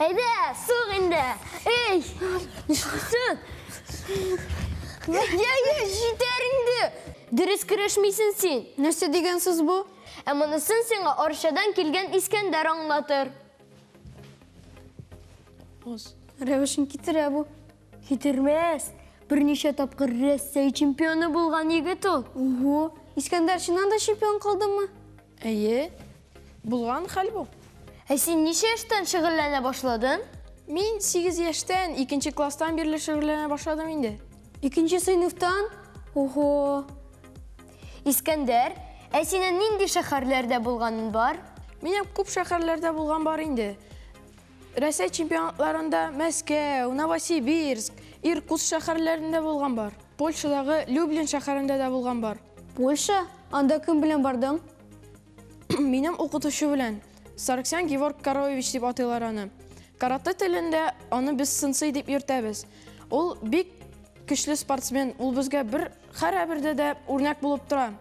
Әйдә, сук инде. Эй, нишлисең? Я, я, җитәр инде. Дөрес көрәшмисең син. Нәрсә дигән сүз бу? Ә монысын сиңа Арчадан килгән Искәндәр аңлатыр. Оз. Рәвешен китерә бу. Китермәс. Берничә тапкыр Рәсәй чемпионы булган егет ул. Ого, Искәндәр чыннан да чемпион калдымы? Әйе, булган хәл бу. Ә син ничә яшьтән шөгыльләнә башладың? Мин 8 яшьтән, икенче класстан бирле шөгыльләнә башладым инде. Икенче сыйныфтан? Ого! Искәндәр, ә синең нинди шәһәрләрдә булганың бар? Минем күп шәһәрләрдә булган бар инде. Рәсәй чемпионатларында Мәскәү, Новосибирск, Иркутск шәһәрләрендә булган бар. Польшадагы Люблин шәһәрендә дә булган бар. Польша? Анда кем белән бардың? Минем укытучы белән. Сарксян Геворг Кароевич дип атыйлар аны. Каратэ телендә аны без сенсей дип йөртәбез. Ул бик көчле спортсмен, ул безгә бер һәр әбердә дә үрнәк булып тора.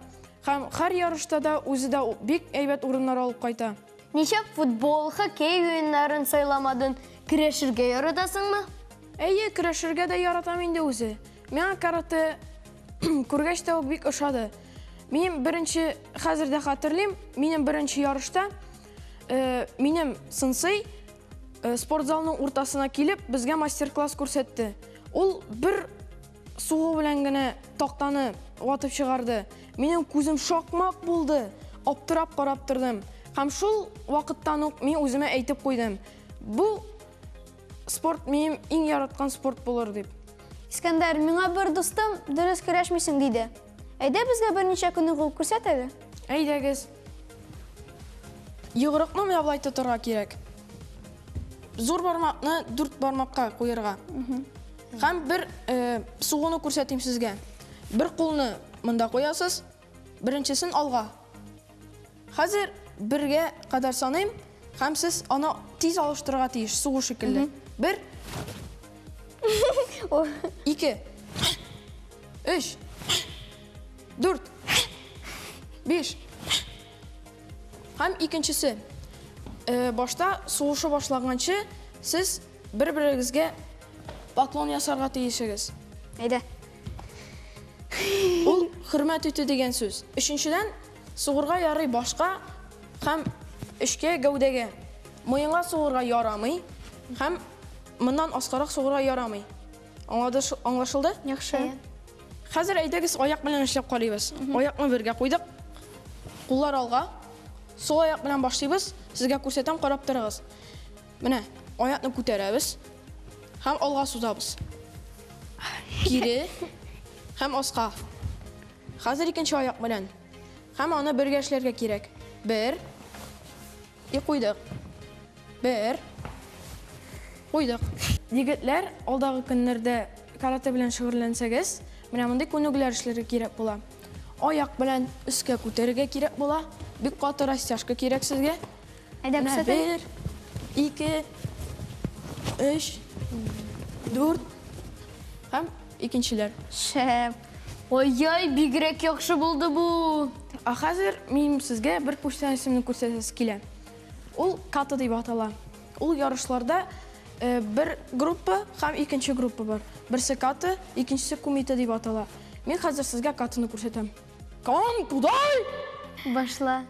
Һәм һәр ярышта да үзе дә бик әйбәт урыннар алып кайта. Ничек футбол, хоккей уеннарын сайламадың? Көрәшергә яратасыңмы? Әйе, көрәшергә дә яратам инде үзе. Миңа каратэ күргәч тә үк бик ошады. Минем беренче, хәзер дә хәтерлим, минем беренче ярышта минем сенсей спортзалның уртасына килеп, безгә мастер-класс күрсәтте. Ул бер сугу белән генә тактаны ватып чыгарды. Минем күзем шакмак булды. Аптырап карап тордым. Һәм шул вакыттан ук мин үземә әйтеп куйдым. Бу спорт минем иң яраткан спорт булыр дип. Искәндәр, миңа бер дустым, дөрес көрәшмисең, диде. Әйдә безгә берничә күнегү күрсәт әле. Әйдәгез. Йодрыкны менә болай тотарга кирәк. Зур бармакны дүрт бармакка куярга. Һәм бер сугуны күрсәтим сезгә. Бер кулны монда куясыз, беренчесен алга. Хәзер бергә кадәр саныйм, һәм сез аны тиз алыштырырга тиеш, сугу шикелле. Бер, ике, өч, дүрт, биш. Һәм икенчесе. Башта сугышы башлаганчы сез бер-берегезгә поклон ясарга тиешегез. Әйдә. Ул хөрмәт итү дигән сүз. Өченчедән, сугырга ярый башка һәм эчкә, гәүдәгә. Муенга сугырга ярамый һәм моннан аскарак сугырга ярамый. Аңлашылды? Яхшы. Хәзер әйдәгез аяк белән эшләп карыйбыз. Аякны бергә куйдык. Куллар алга. Сол аяк белән башлыйбыз. Сезгә күрсәтәм, карап торыгыз. Менә аякны күтәрәбез һәм алга сузабыз. Кире һәм аска. Хәзер икенче аяк белән. Һәм аны бергә эшләргә кирәк. Бер. И куйдык. Бер. Куйдык. Егетләр, алдагы көннәрдә каратэ белән шөгыльләнсәгез, менә мондый күнегүләр эшләргә кирәк була. Аяк белән өскә күтәрергә кирәк була. Бик каты растяжка кирәк сезгә. Әйдә, Менә күрсәт әле. бер, ике, өч, дүрт һәм икенчеләр. Шәп. Ай-яй, бигрәк яхшы булды бу. Ә хәзер мин сезгә бер күчтәнәчемне күрсәтәсе килә. Ул ката дип атала. Ул ярышларда бер группа һәм икенче группа бар. Берсе ката, икенчесе кумита дип атала. Мин хәзер сезгә катаны күрсәтәм. Кан, кудай! Башла.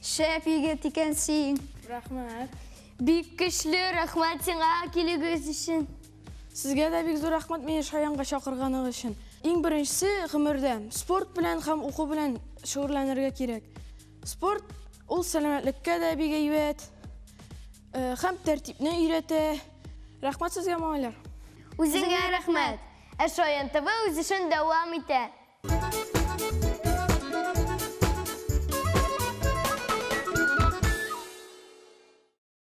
Шәп егет икән син. Рәхмәт. Бик көчле, рәхмәт сиңа килүегез өчен. Сезгә дә бик зур рәхмәт мине Шаянга чакырганыгыз өчен. Иң беренчесе гомердә спорт белән һәм уку белән шөгыльләнергә кирәк. Спорт ул сәламәтлеккә дә бик әйбәт э, һәм тәртипне өйрәтә. Рәхмәт сезгә, малайлар. Үзеңә рәхмәт. Ә Шаян ТВ үз эшен дәвам итә.